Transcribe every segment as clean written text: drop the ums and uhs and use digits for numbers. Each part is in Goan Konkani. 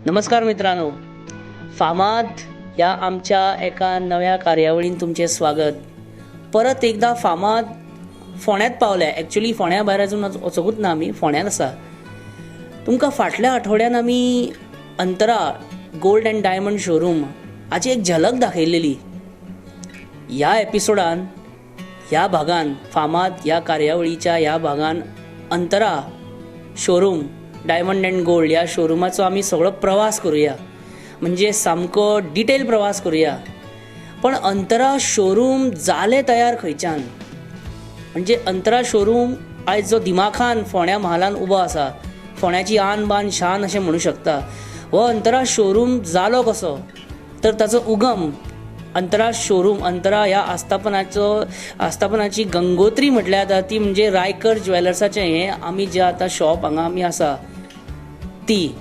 नमस्कार मित्रांनो, फामाद ह्या आमच्या एका नव्या कार्यावळीन तुमचें स्वागत. परत एकदां फामाद फोंड्यांत पावल्या. एक्चुली फोंड्या भायर अजून वचोकूच ना, आमी फोंड्यांत आसा. तुमकां फाटल्या आठवड्यान आमी Antara gold and diamond showroom हाची एक झलक दाखयलेली. ह्या एपिसोडान, ह्या भागान, फामाद ह्या कार्यावळीच्या ह्या भागान Antara showroom diamond and gold ह्या शोरुमाचो आमी सगळो प्रवास करुया, म्हणजे सामको डिटेल प्रवास करुया. पण अंतरा शोरूम जालें तयार खंयच्यान, म्हणजे अंतरा शोरूम आयज जो दिमाखान फोंड्या म्हालान उबो आसा, फोंड्याची आन बान शान अशें म्हणू शकता, हो अंतरा शोरूम जालो कसो, तर ताचो उगम अंतरा शोरूम, अंतरा ह्या आस्थापनाची गंगोत्री म्हटल्यार जाता ती म्हणजे रायकर ज्वेलर्साचें हें आमी जें आतां शॉप हांगा आमी आसा ती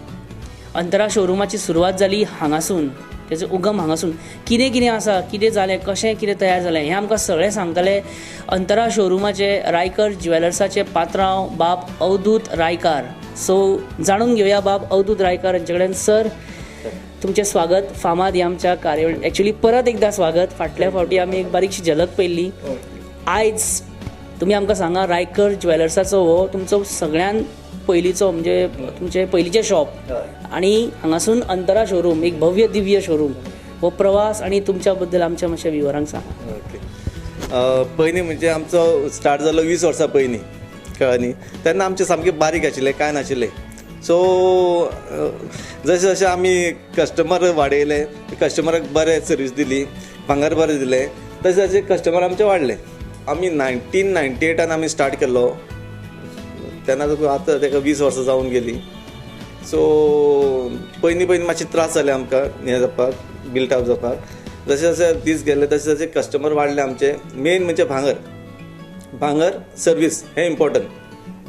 अंतरा शोरुमाची सुरवात जाली हांगासून, तेचो उगम हांगासून. कितें कितें आसा, कितें जालें, कशें कितें तयार जालें हें आमकां सगळें सांगतले अंतरा शोरुमाचे रायकर ज्वेलर्साचे पात्रांव बाब अवधूत रायकार. सो जाणून घेवया बाब अवधूत रायकार हांचे कडेन. सर, तुमचें स्वागत फामाद ह्या आमच्या कार्यावळीन. एक्चुली परत एकदां स्वागत. फाटल्या फावटी आमी एक बारीकशी झलक पळयल्ली. आयज तुमी आमकां सांगा, रायकर ज्वेलर्साचो हो तुमचो सगळ्यान पयलींचो, म्हणजे तुमचें पयलींचें शॉप आनी हांगासून अंतरा शोरूम, एक भव्य दिव्य शोरूम, हो प्रवास आनी तुमच्या बद्दल आमच्या मातशा विवरांक सांगा. ओके, पयलीं म्हणजे आमचो स्टार्ट जालो 20 वर्सां पयलीं, कळ्ळें न्ही. तेन्ना आमचें सामकें बारीक आशिल्लें, कांय नाशिल्लें. सो जशें जशें आमी कस्टमर वाडयले, कस्टमराक बरें सर्वीस दिली, भांगर बरें दिलें, तशें तशें कस्टमर आमचे वाडले. आमी 1998 आमी स्टार्ट केल्लो, तेन्ना आतां ताका 20 वर्सां जावन गेली. सो पयलीं पयलीं मातशे त्रास जाले आमकां हें जावपाक, बिल्ट अप जावपाक. जशें जशें दीस गेले तशें तशें कस्टमर वाडले आमचे. मेन म्हणजे भांगर, भांगर सर्वीस हें इम्पॉर्टंट.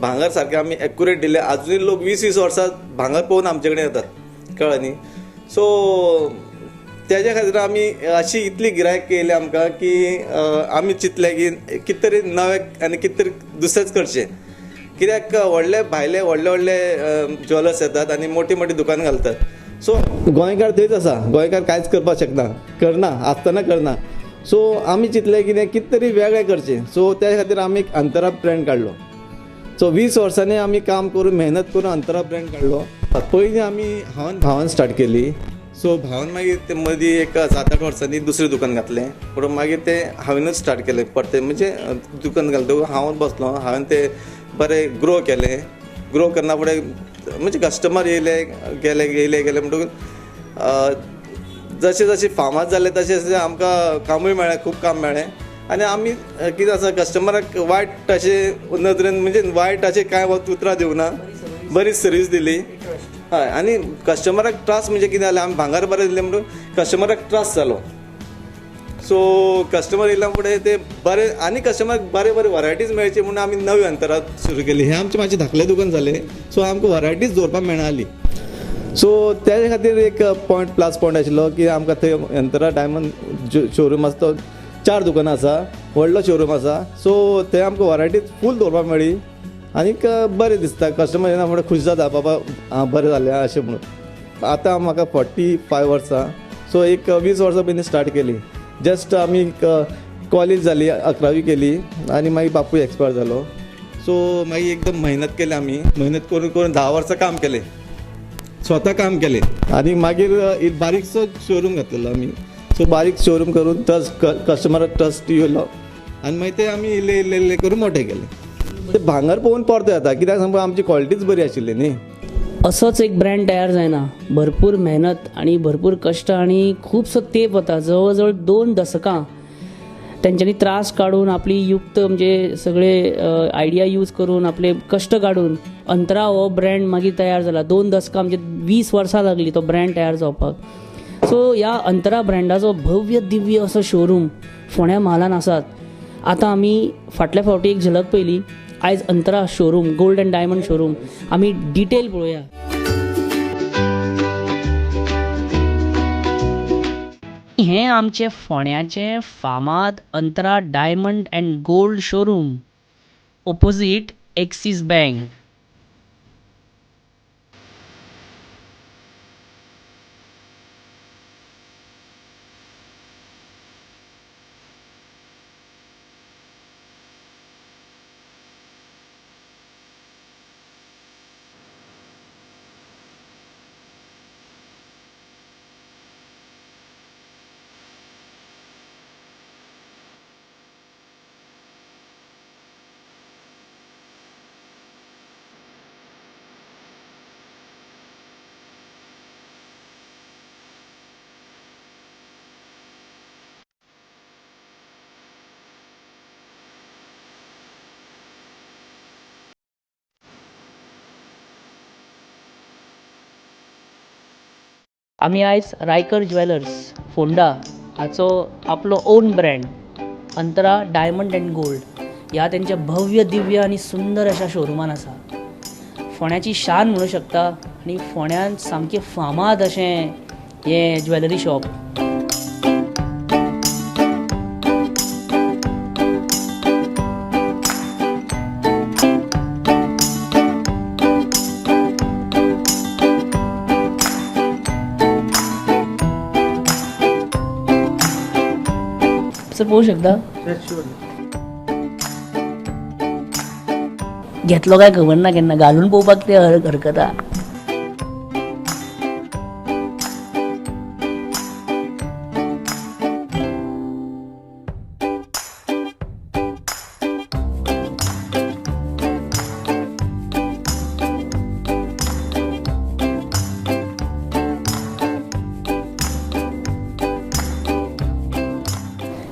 भांगर सारकें आमी एक्युरेट दिलें. आजुनूय लोक 20-20 वर्सां भांगर पळोवन आमचे कडेन येतात, कळ्ळें न्ही. सो तेज्या खातीर आमी अशी इतली गिरायक येयली आमकां की आमी चिंतलें की कितें तरी नवें आनी कितें तरी दुसरेंच करचें. कित्याक व्हडले भायले व्हडले व्हडले ज्वेलर्स येतात आनी मोटी मोटी दुकानां घालतात. सो गोंयकार थंयच आसा, गोंयकार कांयच करपाक शकना, करना आसतना करना. सो आमी चिंतलें कितें कितें तरी वेगळें करचें. सो त्या खातीर आमी एक अंतरा ब्रँड काडलो. सो 20 वर्सांनी आमी काम करून, मेहनत करून अंतरा ब्रँड काडलो. पयलीं आमी हांवें भावान स्टार्ट केली. सो भावान मागीर ते मदीं एक 7-8 वर्सांनी दुसरें दुकान घातलें. पूण मागीर तें हांवेनूच स्टार्ट केलें परतें, म्हणजे दुकान घालतकूच हांव बसलो, हांवें तें बरें ग्रो केलें. ग्रो करना फुडें म्हणजे कस्टमर येयले गेले, येयले गेले, म्हणटकूच जशें जशें फामाद जालें तशें तशें आमकां कामूय मेळ्ळें, खूब काम मेळ्ळें. आनी आमी कितें आसा, कस्टमराक वायट अशें नदरेन, म्हणजे वायट अशें कांय उतरां दिवना, बरी सर्वीस दिली. हय, आनी कस्टमराक ट्रस्ट म्हणजे कितें जालें, आमी भांगर बरें दिलें म्हणून कस्टमराक ट्रस्ट जालो. सो कस्टमर येयल्या फुडें ते बरें, आनी कस्टमराक बरे बरे वरायटीज मेळची म्हणून आमी नवी अंतरा सुरू केली. हें आमचें मातशें धाकलें दुकान जालें, सो आमकां वरायटीज दवरपाक मेळनासली. सो तेजे खातीर एक पॉयंट प्लस पॉयंट आशिल्लो की आमकां थंय अंतरा डायमंड शोरूम आसा तो 4 दुकानां आसा, व्हडलो शोरूम आसा. सो थंय आमकां वरायटीज फूल दवरपाक मेळ्ळी आनीक बरें दिसता. कस्टमर येना फुडें खूश जाता, बाबा आं बरें जालें अशें म्हणून. आतां म्हाका 45 वर्सां, सो एक 20 वर्सां पयलीं स्टार्ट केली. जस्ट आमी कॉलेज जाली, 11वी केली आनी मागीर बापूय एक्सपायर जालो. सो मागीर एकदम मेहनत केली आमी, मेहनत करून करून 10 वर्सां काम केलें, स्वता काम केलें. आनी मागीर एक बारीकसो शोरूम घातलेलो आमी. सो बारीक शोरूम करून ट्रस्ट, कस्टमराक ट्रस्ट येयलो आनी मागीर ते आमी इल्ले इल्ले इल्ले करून मोठे केले. ते भांगर पळोवन परते येता, कित्याक सांगू, आमची क्वॉलिटीच बरी आशिल्ली न्ही. असोच एक ब्रँड तयार जायना, भरपूर मेहनत आनी भरपूर कश्ट आनी खुबसो तेंप वता. जवळ जवळ 2 दसकां तेंच्यांनी त्रास काडून, आपली युक्त म्हणजे सगळे आयडिया यूज करून, आपले कश्ट काडून अंतरा हो ब्रँड मागीर तयार जाला. 2 दसकां म्हणजे 20 वर्सां लागली तो ब्रँड तयार जावपाक. सो ह्या अंतरा ब्रँडाचो भव्य दिव्य असो शोरूम फोंड्या म्हालान आसात. आतां आमी फाटल्या फावटी एक झलक पळयली, आयज Antara showroom, gold and diamond showroom आमी डिटेल पळोवया. हें आमचें फोंड्याचें फामाद Antara diamond and gold showroom, opposite Axis bank. आमी आयज रायकर ज्वॅलर्स फोंडा हाचो आपलो own brand Antara diamond and gold ह्या तेंच्या भव्य दिव्य आनी सुंदर अशा शोरुमान आसा. फोंड्याची शान म्हणू शकता आनी फोंड्यान सामकें फामाद अशें हें ज्वॅलरी शॉप. सर पळोवंक शकता, घेतलो काय खबर ना, केन्ना घालून पळोवपाक ते हरकत आहा.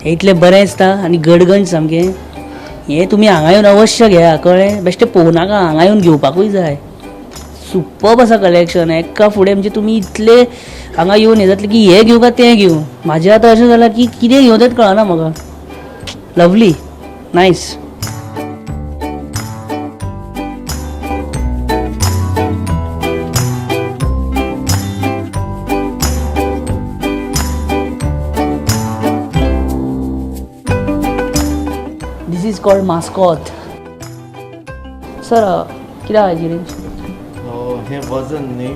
हे इतलें बरें दिसता आनी गडगंज सामकें. हें तुमी हांगा येवन अवश्य घेया, कळ्ळें? बेश्टें पळोवं नाका, हांगा येवन घेवपाकूय जाय. सुपर्ब आसा कलेक्शन एका फुडें, म्हणजे तुमी इतले हांगा येवन हें जातलें की हें घेवं काय तें घेवं. म्हाजें आतां अशें जालां की कितें घेवं तेंच कळना म्हाका. Lovely, nice. This is called mascot. Sir, कितें आहा हेजी रेंज? हें वजन न्ही,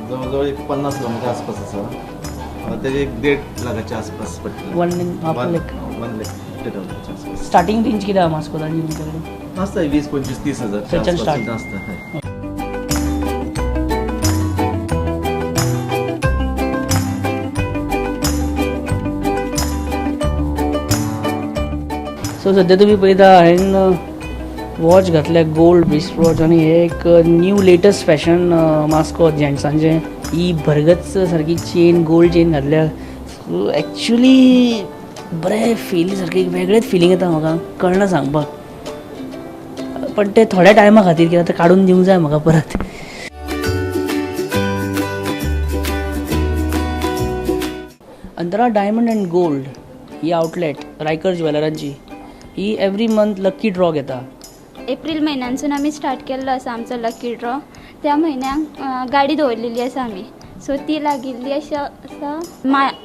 जवळ जवळ एक 50 ग्रामाच्या आसपास आसा. तेजे एक 1.5 लाखाच्या आसपास पडटलें. One half lakh. 1 lakh 50,000 आसपास. स्टार्टींग रेंज कितें आहा मास्कोताची तुमचे कडेन? आसता 20, 25, 30 हजार थंयच्यान स्टार्ट. आसता. हय. सो सद्या तुमी पळयता हांवें वॉच घातल्या, गोल्ड ब्रिस्ट वॉच, आनी हे एक न्यू लेटस्ट फॅशन मास्कोत जेंट्सांचें. ही भरगच्च सारकी चेन, गोल्ड चेन घातल्या. सो एक्चुली बरें फील, सारकें एक वेगळेंच फिलींग येता म्हाका, कळना सांगपाक. पण ते थोड्या टायमा खातीर, कित्याक आतां काडून दिवंक जाय म्हाका परत. अंतरा डायमंड अँड गोल्ड ही आउटलेट रायकर ज्वेलरांची, ही एवरी मंथ लकी ड्रॉ घेता. एप्रील म्हयन्यानसून आमी स्टार्ट केल्लो आसा आमचो लकी ड्रॉ. त्या म्हयन्याक गाडी दवरलेली आसा आमी. सो ती लागिल्ली अशें आसा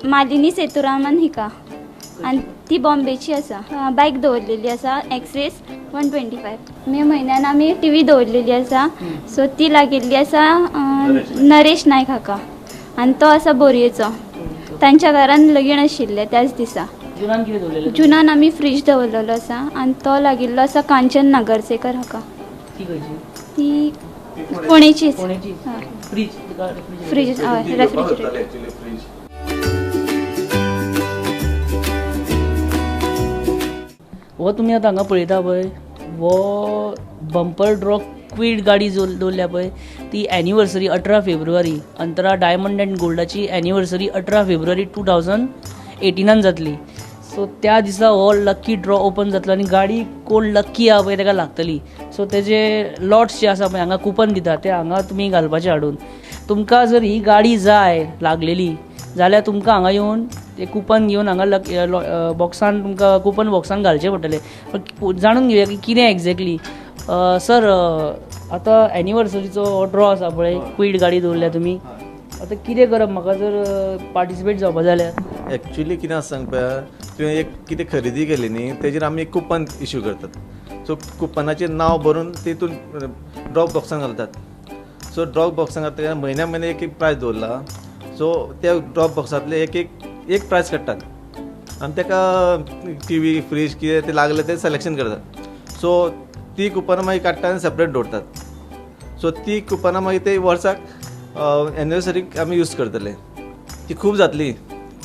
मालिनी सेतुरामन हिका, आनी ती बॉम्बेची आसा. बायक दवरलेली आसा एक्सीस 125. मे म्हयन्यान आमी टी व्ही दवरलेली आसा. सो ती लागिल्ली आसा नरेश नायक हाका, आनी तो आसा बोरयेचो. तांच्या घरान लगीन आशिल्लें त्याच दिसा. जुनान कितें दवरलेलें? जुनान आमी फ्रीज दवरलेलो आसा आनी तो लागिल्लो आसा कांचन नागरसेकर हाका. ती खंयची? ती फोंडेचीच. फोंडेची. हय. फ्रीज? फ्रीज, हय, रेफ्रिजरेटर. हो तुमी आतां हांगा पळयता पळय, हो बंपर ड्रॉ क्वीड गाडी दवरल्या पळय, ती एनिवर्सरी 18 फेब्रुवारी, अंतरा डायमंड अँड गोल्डाची एनिवर्सरी 18 फेब्रुवारी 2018 जातली. सो त्या दिसा हो लकी ड्रॉ ओपन जातलो आनी गाडी कोण लकी आहा पळय तेका लागतली. सो तेजे लॉट्स जे आसा पळय हांगा कुपन दिता, ते हांगा तुमी घालपाचे हाडून. तुमकां जर ही गाडी जाय लागलेली जाल्यार तुमकां हांगा येवन ते कुपन घेवन हांगा लक बॉक्सान, तुमकां कुपन बॉक्सान घालचें पडटलें. पण जाणून घेवया की कितें एग्जॅक्टली. सर, आतां एनिवर्सरीचो हो ड्रॉ आसा पळय, क्वीड गाडी दवरल्या तुमी, आतां कितें करप म्हाका जर पार्टिसिपेट जावपा जाल्यार? एक्चुली कितें आसा सांग पळया, तुवें एक कितें खरेदी केली न्ही, तेजेर आमी एक कुपन इशू करतात. सो कुपनाचेर नांव बरोवन तितून ड्रॉप बॉक्सान घालतात. सो ड्रॉप बॉक्सान घालता म्हयन्या म्हयन्या एक एक प्रायज दवरला. सो त्या ड्रॉप बॉक्सांतले एक एक एक प्रायज काडटात आनी तेका टी व्ही, फ्रीज कितें तें लागलें तें सिलेक्शन करतात. सो ती कुपनां मागीर काडटा आनी सेपरेट दवरतात. सो ती कुपनां मागीर ते वर्साक एनिवर्सरीक आमी यूज करतले. ती खूब जातली,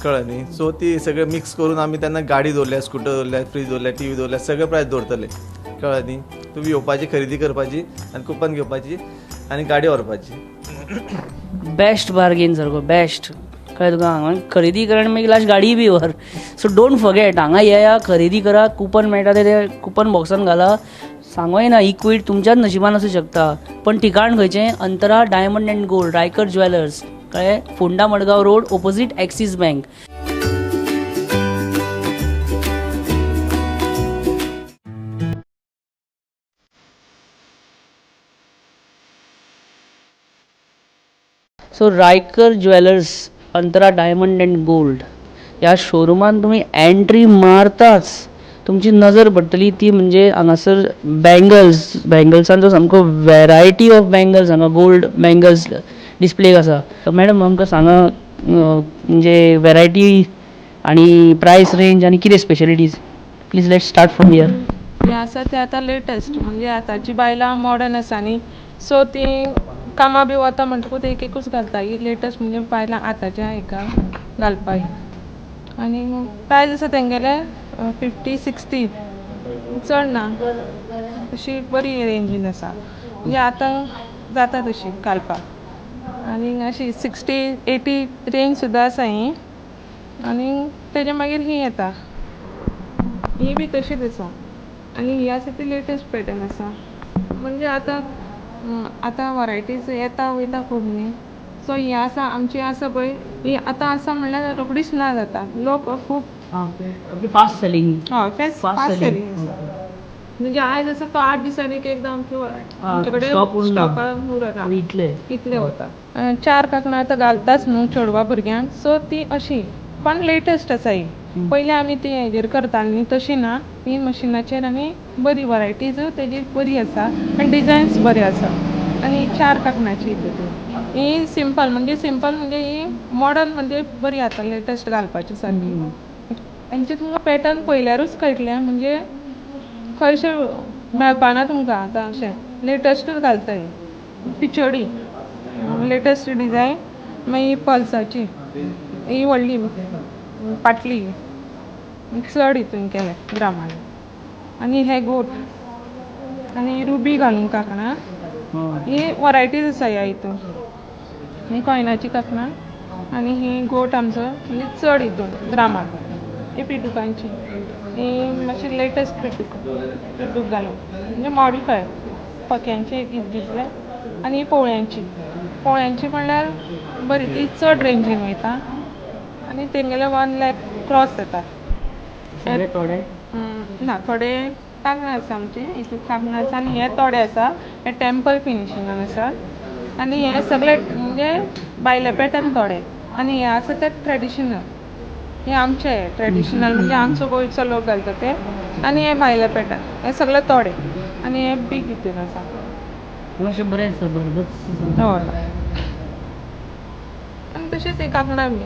कळ्ळें न्ही. सो ती सगळें मिक्स करून आमी तेन्ना गाडी दवरल्या, स्कुटर दवरल्या, फ्रीज दवरल्या, टी व्ही दवरल्या, सगळे प्रायज दवरतले, कळ्ळें न्ही. तुमी येवपाची, खरेदी करपाची आनी कुपन घेवपाची आनी गाडी व्हरपाची. बेस्ट बार्गेन सारको बेस्ट, कळ्ळें तुका? हांगा खरेदी कर आनी मागीर लास्ट गाडी बी व्हर. सो don't forget, हांगा येया, खरेदी करा, कुपन मेळटा ते कुपन बॉक्सान घाला. सांगोय ना, ही क्वीड तुमच्याच नशिबान आसूं शकता. पण ठिकाण खंयचें? Antara diamond and gold, Raikar jewellers. कळ्ळें? Ponda Madgaon road, opposite Axis bank. So Raikar jewellers, Antara diamond and gold ह्या शोरुमान तुमी एंट्री मारताच तुमची नजर पडटली ती म्हणजे हांगासर बँगल्स. बँगल्सांचो सामको वेरायटी ऑफ बँगल्स हांगा गोल्ड बँगल्स डिस्प्लेक आसा. मॅडम, आमकां सांगा म्हणजे वेरायटी आनी प्रायस रेंज आनी कितें specialities. Please let start from here. हें आसा तें आतां लेटस्ट, म्हणजे आतांची बायलां मॉडर्न आसा न्ही, सो तीं कामां बी वता म्हणटकूच एक एकूच घालता. ही लेटस्ट म्हणजे बायलां आतांच्या हेका घालपाक. आनी प्रायस आसा तेंगेले 50-60, चड ना, अशी बरी रेंजीन आसा, म्हणजे आतां जाता तशी घालपाक. आनी अशी 60-80 रेंज सुद्दां आसा ही. आनी तेजे मागीर ही येता, ही बी तशीच आसा. आनी ही आसा ती लेटस्ट पॅटर्न आसा, म्हणजे आतां आतां वरायटीज येता वयता खूब न्ही. सो ही आसा आमची आसा पळय, ही आतां आसा म्हणल्यार रोखडीच ना जाता, लोक खूब फास्ट सेलिंग. हय, फास्ट सेलिंग आसा. म्हणजे आयज आसा तो 8 दिसांनी एकदां आमचे कडेन स्टॉक उरना. स्टॉकाक उरना, इतले इतले वता. 4 कांकणां आतां घालताच न्हू चेडवां भुरग्यांक, सो ती अशी पण लेटस्ट आसा ही. पयलीं आमी ती हेजेर करताली न्ही, तशी ना ही, मशिनाचेर. आनी बरी वरायटीज तेजी बरी आसा आनी डिजायन्स बरे आसा. आनी 4 कांकणाची हितून ही सिंपल, म्हणजे सिंपल म्हणजे ही मॉडर्न, म्हणजे बरी आतां लेटस्ट घालपाची सारकी. तेंचे तुमकां पॅटर्न पळयल्यारूच कळटलें, म्हणजे खंयशे मेळपाना तुमकां आतां अशें लेटस्टूच घालता. ही पिचोडी लेटस्ट डिजायन. मागीर पल्साची ही व्हडली पाटली चड हितून केले ग्रामान. आनी हे गोट आनी रुबी घालून कांकणां, ही वरायटीज आसा ह्या हितून. ही कॉयनाची कांकणां आनी ही गोट आमचो, म्हणजे चड हितून ग्रामान. ही पिटुकांची, ही मातशी लेटस्ट पिटूक, पिटूक घालून म्हणजे मॉडिफाय पक्यांची दिसले. आनी ही पोवळ्यांची, पोवळ्यांची म्हणल्यार बरी, ती चड रेंजीन वयता आनी तेंगेले 1 लॅक क्रॉस जाता. सगळे थोडे ना, थोडे कांकणां आसा आमची हितून, कांकणां आसा. आनी हे थोडे आसा, हे टेंपल फिनिशिंगान आसा. आनी हे सगळे म्हणजे भायले पॅटर्न थोडे. आनी हे आसा ते ट्रेडिशनल, हे आमचे ट्रेडिशनल म्हणजे आमचो गोंयचो लोक घालता ते. आनी हे भायले पॅटर्न, हे सगळे थोडे. आनी हे बीग हितून आसा. मातशें बरें आसा, बरोबर. हय, आनी तशेंच ही कांकणां बी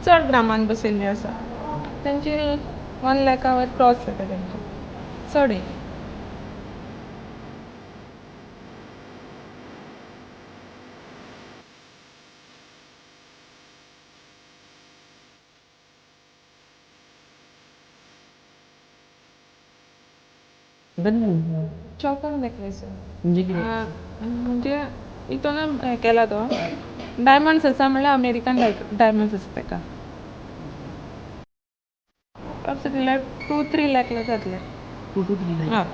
चड ग्रामान बसयल्ली आसा, तेंची 1 लॅका वयर क्रॉस जाता तेंची चड ही. बरें. Choker necklace. म्हणजे कितें? म्हणजे हितून हें केला तो डायमंड्स आसा, म्हणल्यार अमेरिकन डायमंड्स आसा तेका. अप्रोक्सिमेटली 2-3 लॅकला जातले. 2 to 3 lakh. हय.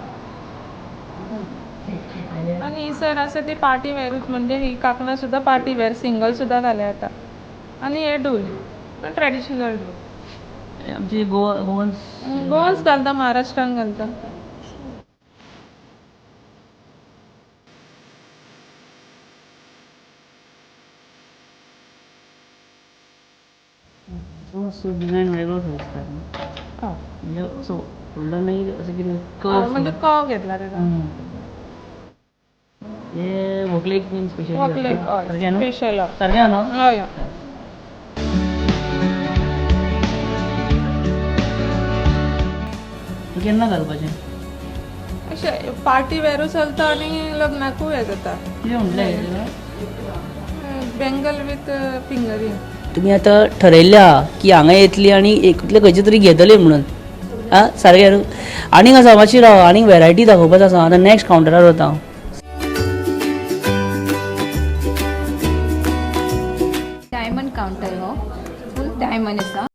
आनी ही सर आसा ती पार्टी वेरूच, म्हणजे ही कांकणां सुद्दां पार्टी वेर सिंगल सुद्दां घाल्या जाता. आनी हे डोल ट्रेडिशनल डोल. आमची गोवा गोवन्स. गोवाच घालता, महाराष्ट्रान घालता. सो डिझायन वेगळोच दिसता. हय. म्हणजे असो व्हडलो मागीर अशें कितें कर्व. म्हणजे कव घेतला तेका. हे व्हंकलेक बीन स्पेशली. व्हंकलेक हय. सारकें न्हू? स्पेशल. सारकें न्हू? हय हय. केन्ना घालपाचें? अशें पार्टी वेरूय चलता आनी लग्नाकूय हें जाता. कितें म्हटलें? Bangle with fingering. तुमी आतां ठरयल्लें आहा की हांगा येतली आनी एकूतले खंयचे तरी घेतली म्हणून. आं, सारकें न्हू? आनीक आसा, मातशी राव, आनीक वेरायटी दाखोवपाचो आसा. आतां नॅक्स्ट कावंटरार वता हांव. डायमंड कावंटर हो फूल डायमंड आसा.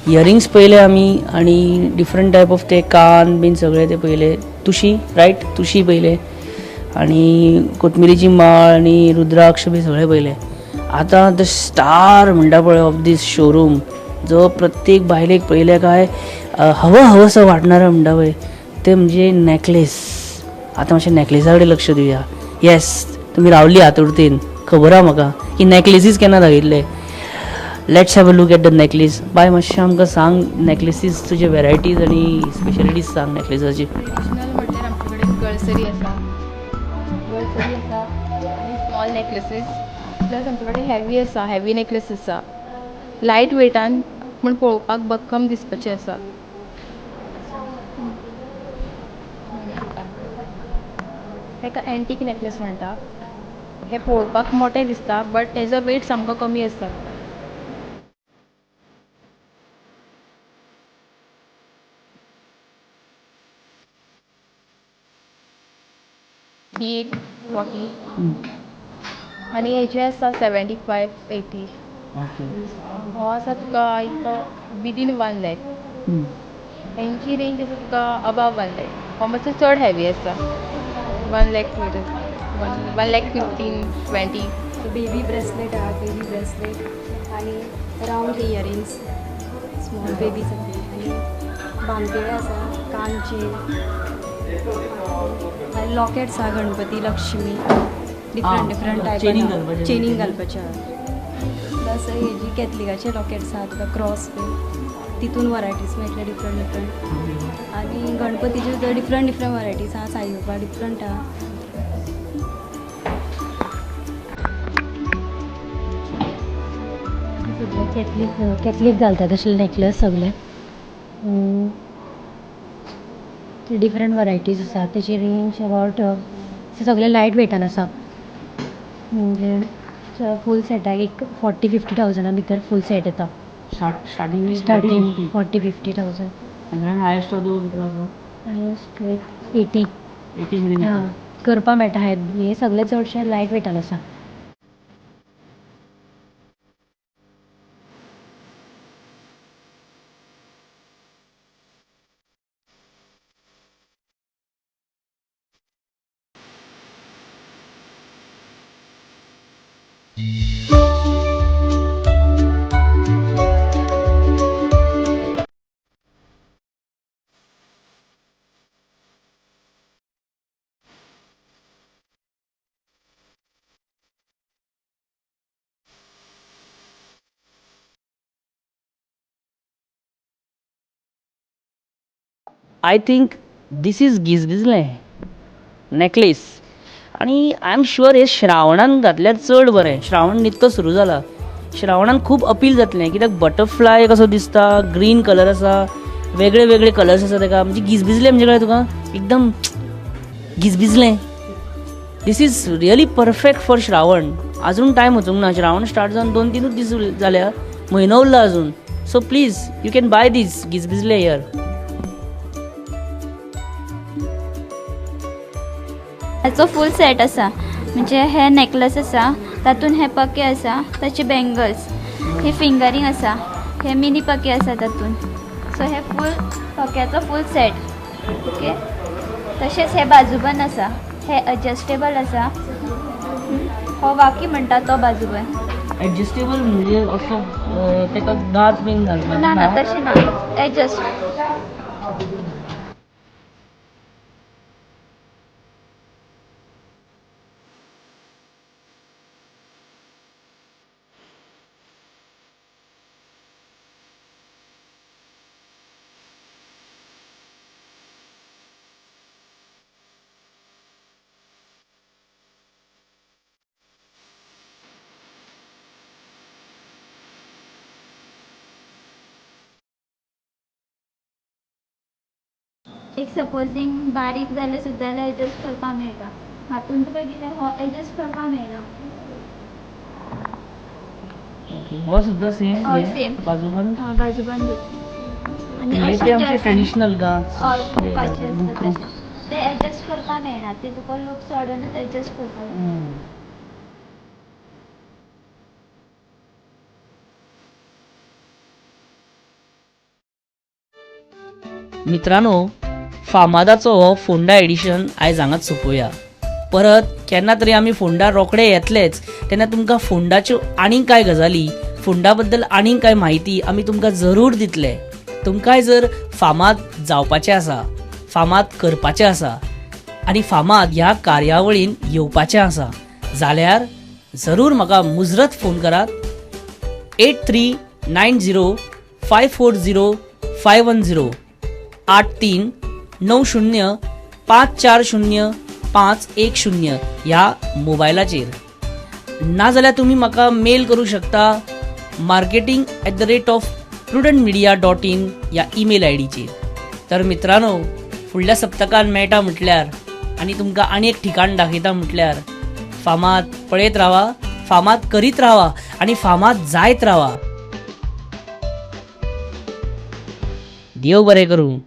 इयरिंग्स पळयले आमी आनी डिफरंट टायप ऑफ ते कान बीन सगळे ते पळयले. तुशी रायट, तुशी पळयले आनी कोथमिरीची माळ आनी रुद्राक्ष बी सगळे पळयले. आतां the star म्हणटा पळय ऑफ these showroom, जो प्रत्येक बायलेक पळयले काय हवं हवंसं वाटणारा म्हणटा पळय, ते म्हणजे नॅकलेस. आतां मातशें नॅकलेसा कडेन लक्ष दिवया. येस, तुमी रावली आतुरतेन, खबर आहा म्हाका की नॅकलेसीस केन्ना दाखयतले. Let's have a look at the necklace. बाय, मातशें आमकां सांग नॅकलेसीस तुजे वेरायटीज आनी स्पेशलिटीज सांग नॅकलेसाची. ट्रेडिशनल म्हटल्यार आमचे कडेन गळसरी आसा, गळसरी आसा आनी स्मॉल नॅकलेसीस. प्लस आमचे कडेन हेवी आसा, हेवी नॅकलेस आसा, लायट वेटान पूण पळोवपाक भक्कम दिसपाचे आसा. हेका एन्टीक नॅकलेस म्हणटा. हे पळोवपाक मोठे दिसता बट हेजो वेट सामको कमी आसता. ही एक वॉकी आनी हेजे आसा 75 80. हो आसा तुका एक विदीन 1 लाख. हेंची रेंज आसा तुका अबाव 1 लाख. हो मातसो चड हेवी आसा, 1 लाख 1 लाख 15 20. बेबी ब्रेसलेट आहा, बेबी ब्रेसलेट आनी रावंड इयरिंग्स स्मॉल बेबीसाठी आनी बांगडे आसा, कानचे आनी लॉकेट्स आहा, Ganpati, Lakshmi, different different type chaining घालपाचे आहा. प्लस हेजी कॅथलिकाचे लॉकेट्स आहा तुका क्रॉस बीन, तितून वरायटीज मेळटले डिफरंट डिफरंट. आनी गणपतीचे सुद्दां डिफरंट डिफरंट वरायटीज आहा, साईबाबा डिफरंट आहा. सगळे कॅथलीक घालतात तशे नेकलेस सगळे डिफरंट वरायटीज आसा. तेची रेंज अबावट सगळे लायट वेटान आसा, म्हणजे फूल सेटाक एक 40-50 थावजंडा भितर फूल सेट येता. Starting 40-50 thousand. हायस्ट 80 करपा मेळटा. हे सगळे चडशे लायट वेटान आसा. I think this is गिजबिजलें नेकलेस आनी I am sure हे श्रावणान घातल्यार चड बरें. श्रावण निकतो सुरू जाला, श्रावणान खूब अपील जातलें कित्याक बटरफ्लाय कसो दिसता, ग्रीन कलर आसा, वेगळे वेगळे कलर्स आसा तेका. म्हणजे गिजबिजलें म्हणजे काय तुका एकदम गिजबिजलें. This is really perfect for Shravan. अजून टायम वचूंक ना, श्रावण स्टार्ट जावन 2-3 दीस जाल्या, म्हयनो उरला अजून. So please you can buy these गिजबिजले here. हाचो फूल सेट आसा, म्हणजे हे नेकलेस आसा, तातूंत हे पके आसा, ताचे बँगल्स, हे फिंगरींग आसा, हे मिनी पके आसा तातूंत. सो हे फूल पक्याचो फूल सेट. ओके, तशेंच हे बाजूबंद आसा, हे एडजस्टेबल आसा. हो वाकी म्हणटा तो बाजूबंद एडजस्टेबल म्हणजे असो तेका दांत बीन घालपाक ना ना तशें ना, एडजस्ट. एक सपोजींग बारीक जाल्यार सुद्दां जाल्यार एडजस्ट करपाक मेळटा. हातून तुका कितें हो एडजस्ट करपाक मेळना. हो सुद्दां सेम सेम बाजूबंद. बाजूबंद. आनी ते आमचे ट्रेडिशनल गांच ते एडजस्ट करपाक मेळना, ते तुका लूक सोडूनच एडजस्ट करपाक. मित्रांनो, फामादाचो हो फोंडा एडिशन आयज हांगाच सोंपोवया. परत केन्ना तरी आमी फोंडा रोखडे येतलेच, तेन्ना तुमकां फोंडाच्यो आनीक कांय गजाली, फोंडा बद्दल आनीक कांय म्हायती आमी तुमकां जरूर दितले. तुमकांय जर फामाद जावपाचें आसा, फामाद करपाचें आसा आनी फामाद ह्या कार्यावळीन येवपाचें आसा जाल्यार जरूर म्हाका मुजरत फोन करात 8390540510, 8390540510 ह्या मोबायलाचेर. नाजाल्यार तुमी म्हाका मेल करूं शकता marketing@prudentmedia.in ह्या ईमेल I डीचेर. तर मित्रांनो, फुडल्या सप्तकान मेळटा म्हटल्यार आनी तुमकां आनी एक ठिकाण दाखयता म्हटल्यार फामाद पळयत रावा, फामाद करीत रावा आनी फामाद जायत रावा. देव बरें करूं.